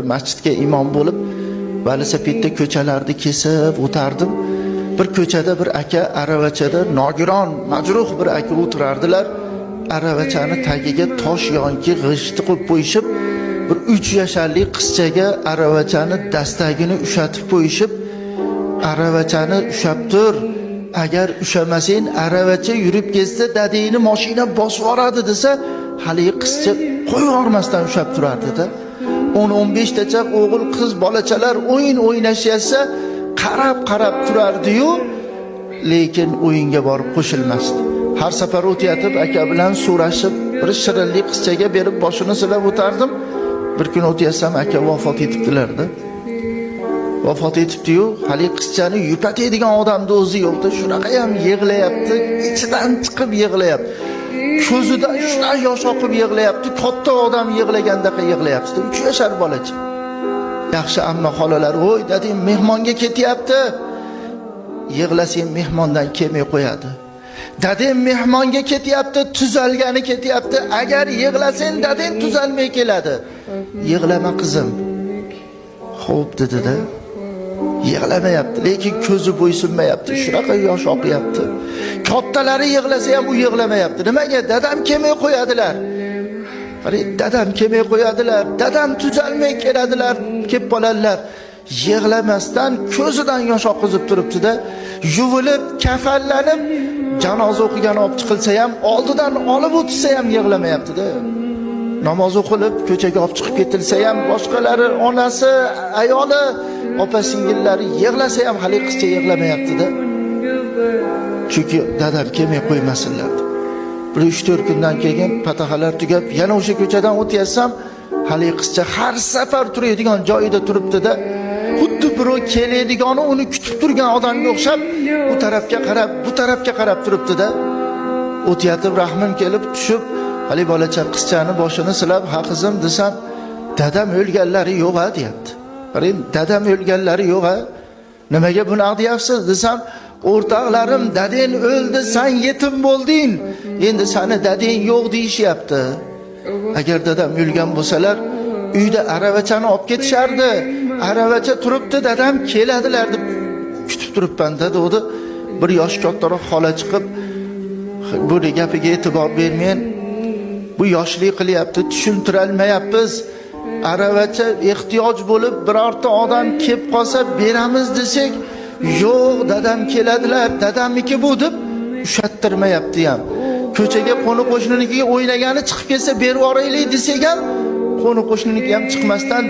Bir masjidga imom bo'lib, velosipedda ko'chalarni kesib o'tardim. Bir ko'chada bir aka aravachada nogiron, majruh bir aka o'tirardilar. Aravachani tagiga tosh yoki g'ishtni qo'yib qo'yishib, bir 3 yasharlik qizchaga aravachani dastagini ushatib qo'yishib, aravachani ushlab tur. Agar ushamasang, aravacha yurib ketsa, dadangni mashina bosib yuboradi desa, haligi qizcha qo'yib yubormasdan ushlab turardi-da. 10-15 tacha o'g'il qiz bolachalar o'yin o'ynashyapsa, qarab qarab turardi-yu, lekin o'yinga borib qo'shilmasdi. Har safar o'tayotib aka bilan so'rashib, bir shirinlik qizchaga berib boshini silab o'tardim. Bir kun o'tayapsam, aka vafot etibdilar-da. Vafot etibdi-yu, haligi qizchani yupatadigan odamni o'zi yo'qda, shunaqa ham yig'layapti, ichidan chiqib yig'layapti. Ko'zidan shunaqa yosh oqib yig'layapti, katta odam yig'lagandaqa yig'layapti. 3 yashar bolacha. Yaxshi amma xolalar, "Voy, dadam mehmonga ketyapti." Yig'lasang mehmondan kelmay qo'yadi. Dadam mehmonga ketyapti, tuzalgani ketyapti. Agar yig'lasang, dadang tuzalmay keladi. Yig'lama qizim. Xo'p dedi-da. Yig'lamayapti, lekin ko'zi bo'ysunmayapti. Shunaqa yosh oqyapti. Kattalari yig'lasa ham u yig'lamayapti. Nimaga? Dadam kelmay qo'yadilar. Qarang, dadam kelmay qo'yadilar, dadam tuzalmay keladilar, kelib qoladilar. Yig'lamasdan ko'zidan yosh oqizib turibdi-da, yuvilib, kafanlanib, janoza o'qigan olib chiqilsa ham, oldidan olib o'tsa ham yig'lamayapti-da. Namoz o'qilib, ko'chaga olib chiqib ketilsa ham, boshqalari, onasi, ayoli, opa singillari yig'lasa ham hali qizcha yig'lamayapti-da. Chunki dadam kelmay qo'ymasinlar. Bir 3-4 kundan keyin pataxalar tugab, yana o'sha ko'chadan o'tyapsam, hali qizcha har safar turadigan joyida turibdi-da. Xuddi birov keladigani uni kutib turgan odamga o'xshab, u tarafga qarab, bu tarafga qarab turibdi-da. O'tayotib rahmim kelib tushib, hali bolacha qizchani boshini silab, "Ha qizim" desam, "Dadam o'lganlari yo'q a" deyapti. Qarang, dadam o'lganlari yo'q a. Nimaga bunaqa deyapsiz desam, o'rtoqlarim dadang o'ldi, san yetim bo'lding. Endi sani dadang yo'q deyishyapti. Agar dadam o'lgan bo'lsalar, uyda aravachani olib ketishardi. Aravacha turibdi, dadam keladilar deb kutib turibman dedi. Bir yosh kattaroq xola chiqib, buni gapiga e'tibor bermang. Bu yoshlik qilyapti, tushuntirolmayapmiz. Aravacha ehtiyoj bo'lib birorta odam kelib qolsa beramiz desak, yo'q, dadam keladilar, dadamniki bu deb ushattirmayapti ham. Ko'chaga qo'ni qo'shninikiga o'ynagani chiqib ketsa berib yuboraylik desak ham, qo'ni qo'shniniki ham chiqmasdan